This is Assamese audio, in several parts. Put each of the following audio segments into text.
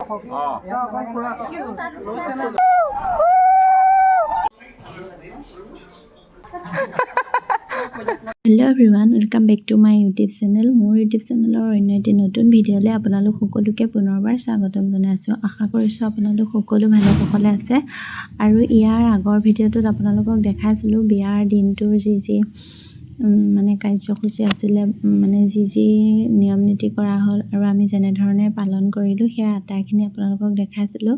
Hello everyone, welcome back to my YouTube channel. মোৰ ইউটিউব চেনেলৰ অন্য এটি নতুন ভিডিঅ'লৈ আপোনালোক সকলোকে পুনৰবাৰ স্বাগতম জনাইছোঁ। আশা কৰিছোঁ আপোনালোক সকলো ভালে কুশলে আছে। আৰু ইয়াৰ আগৰ ভিডিঅ'টোত আপোনালোকক দেখাইছিলোঁ বিয়াৰ দিনটোৰ যি যি মানে কাৰ্যসূচী আছিলে, মানে যি যি নিয়ম নীতি কৰা হ'ল আৰু আমি যেনেধৰণে পালন কৰিলোঁ, সেয়া আটাইখিনি আপোনালোকক দেখাইছিলোঁ।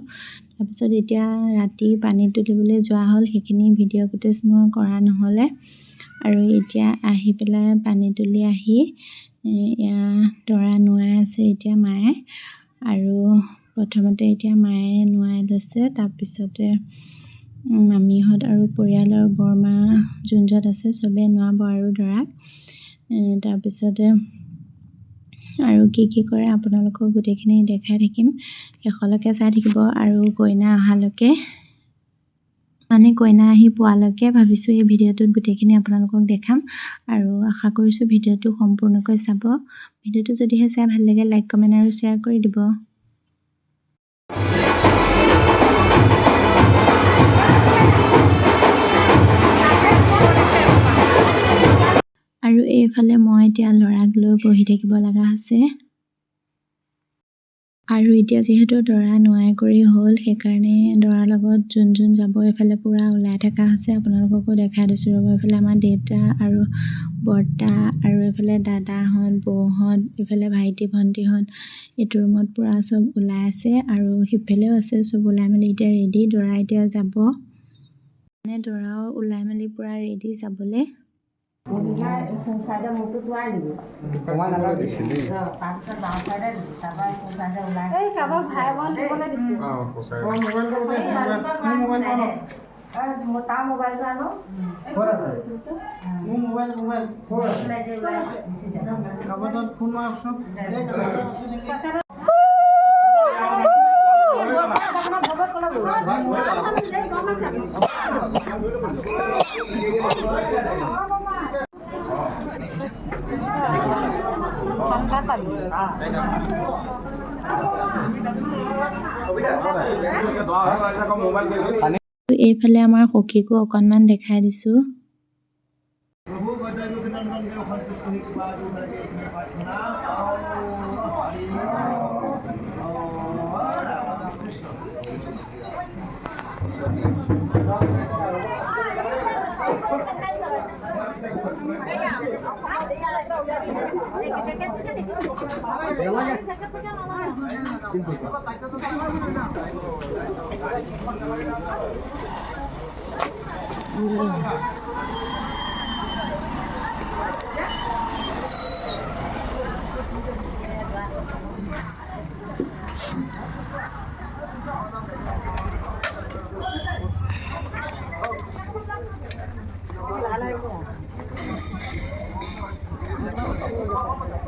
তাৰপিছত এতিয়া ৰাতি পানী তুলিবলৈ যোৱা হ'ল। সেইখিনি ভিডিঅ' ফুটেজ মই কৰা নহ'লে। আৰু এতিয়া আহি পেলাই পানী তুলি আহি এয়া দৰা নোৱাই আছে এতিয়া মায়ে। আৰু প্ৰথমতে এতিয়া মায়ে নোৱাই লৈছে, তাৰপিছতে মামীহঁত আৰু পৰিয়ালৰ বৰমা যোন য'ত আছে চবেই নোৱাব আৰু দৰাক। তাৰপিছতে আৰু কি কি কৰে আপোনালোকক গোটেইখিনি দেখাই থাকিম, শেষলৈকে চাই থাকিব। আৰু কইনা অহালৈকে, মানে কইনা আহি পোৱালৈকে ভাবিছোঁ এই ভিডিঅ'টোত গোটেইখিনি আপোনালোকক দেখাম। আৰু আশা কৰিছোঁ ভিডিঅ'টো সম্পূৰ্ণকৈ চাব। ভিডিঅ'টো যদিহে চাই ভাল লাগে, লাইক, কমেণ্ট আৰু শ্বেয়াৰ কৰি দিব। আৰু এইফালে মই এতিয়া ল'ৰাক লৈ বহি থাকিব লগা হৈছে। আৰু এতিয়া যিহেতু দৰা নোৱাই কৰি হ'ল, সেইকাৰণে দৰাৰ লগত যোন যোন যাব এইফালে পূৰা ওলাই থকা হৈছে। আপোনালোককো দেখাই দিছোঁ, ৰ'ব। এইফালে আমাৰ দেউতা আৰু বৰ্তা আৰু এইফালে দাদাহঁত, বৌহঁত, এইফালে ভাইটি ভণ্টিহঁত এইটো ৰুমত পূৰা চব ওলাই আছে। আৰু সিফালেও আছে, চব ওলাই মেলি এতিয়া ৰেডি। দৰা এতিয়া যাব, মানে দৰাও ওলাই মেলি পূৰা ৰেডি যাবলৈ। সোঁ চাইডে মূৰটো টোৱাই দিবি। তাৰপিছত বাওঁ চাইডে দিবি, তাৰপৰা সোঁ চাইডে ওলাই। এই কাৰোবাক ভাই বন দিবলৈ দিছে। তাৰ মোবাইলটো আনো। ক'ত আছে মোৰ মোবাইল? মোবাইল ক'ত আছে? গুচি যায়। কাৰোবাৰ তাত ফোন মাৰকচোন। এই কাৰোবাৰ তাত আছে নেকি? ঠাণ্ডা পাবি। এইফালে আমাৰ সখীকো অকণমান দেখাই দিছোঁ। প্ৰভু গজায়ুনন্দন দেৱ সন্তুষ্ট হৈ কৃপা লাগে এইখিনি প্ৰাৰ্থনা। কৃষ্ণ।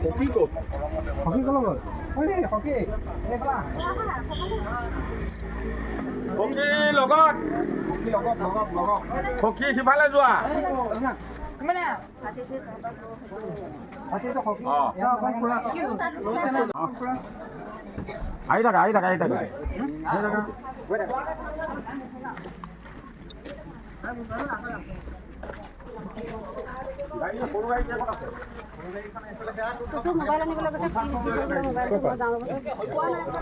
সখী ক'ত? সখী ক'লৈ গ'ল? সখী, সখী লগত, সখী লগত লগত লগত। সখী সিফালে যোৱা। সখীটো সখী। অঁ। অকণ খুৰা লৈছে নে খুৰা? আহি থাকা, আহি থাকা, আহি থাকা, আহি থাকা। গাড়ী, সৰু গাড়ী কেইখন আছে? মোবাইল আনিবলৈ কৈছে, মোবাইলটো মই যাওঁ কোৱা নাই।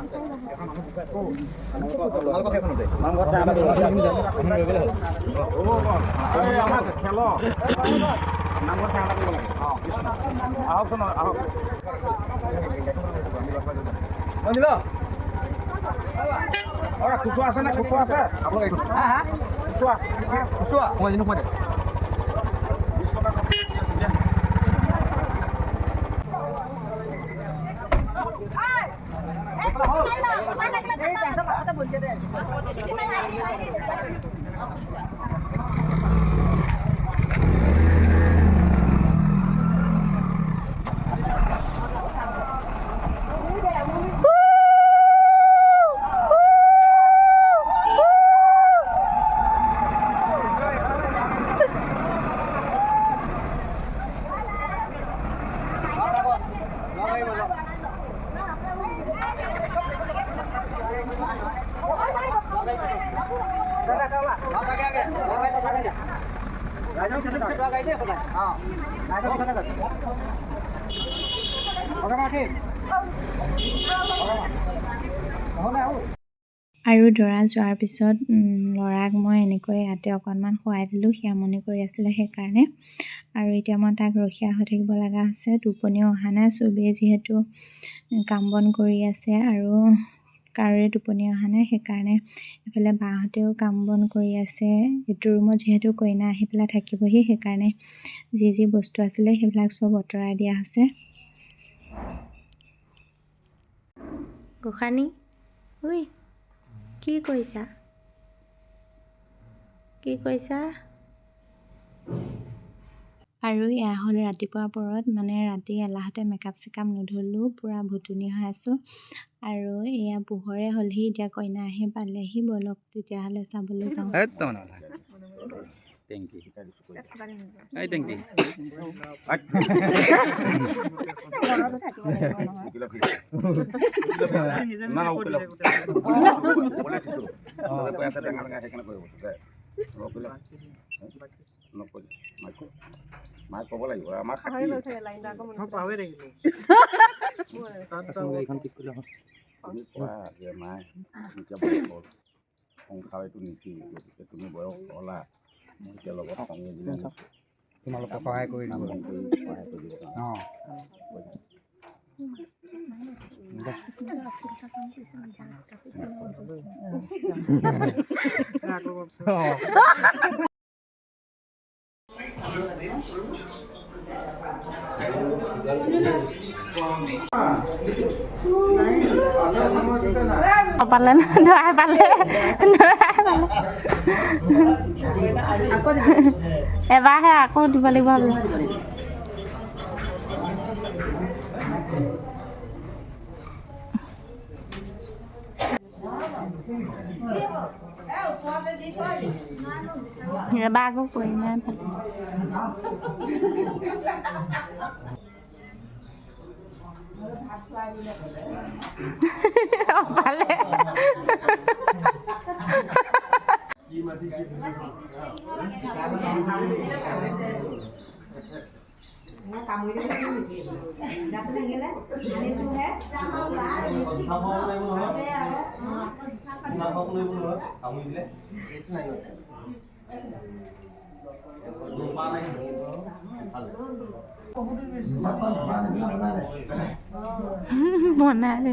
হ'ব হ'ব, এই আমাৰ খেল নামঘৰত সেৱা কৰিব লাগে। অঁ, আহকচোন, আহক। খুচুৰা আছে নে? খুচুৰা আছে? খুচুৰা, খুচুৰা। 20 টকা। আৰু দৰা যোৱাৰ পিছত ল'ৰাক মই এনেকৈ ইয়াতে অকণমান খুৱাই দিলোঁ, সি আমনি কৰি আছিলে সেইকাৰণে। আৰু এতিয়া মই তাক ৰখীয়া হৈ থাকিব লগা হৈছে, টোপনিও অহা নাই। চবেই যিহেতু কাম বন কৰি আছে আৰু কাৰোৰে টোপনি অহা নাই, সেইকাৰণে এইফালে বাহঁতেও কাম বন কৰি আছে। এইটো ৰুমত যিহেতু কইনা আহি পেলাই থাকিবহি, সেইকাৰণে যি যি বস্তু আছিলে সেইবিলাক চব আঁতৰাই দিয়া হৈছে। গোসানী ঐ, কি কৰিছা, কি কৰিছা? আৰু এয়া হ'ল ৰাতিপুৱা পৰত, মানে ৰাতি এলাহতে মেকআপ চেকআপ নধলোঁ, পূৰা ভুতুনি হৈ আছোঁ। আৰু এয়া পোহৰে হ'লহি, এতিয়া কইনা আহি পালেহি। ব'লক তেতিয়াহ'লে চাবলৈ যাওঁ। টেংকি, এই টেংকি। মাক ক'ব লাগিব আমাৰ তুমি কোৱা যে মায়ে এতিয়া বয়স হ'ল, সংসাৰ এইটো নীতি, গতিকে তুমি বয়স হ'লা, মই এতিয়া লগত সংগে দিলে তোমালোকক সহায় কৰি দিব, সহায় কৰি দিব। অঁ, পালে ধৰাই পালে, ধৰাই পালে। এবাৰহে আকৌ দিব লাগিব। এবাৰ আকৌ কইনাই পালে। পালে। বনালে।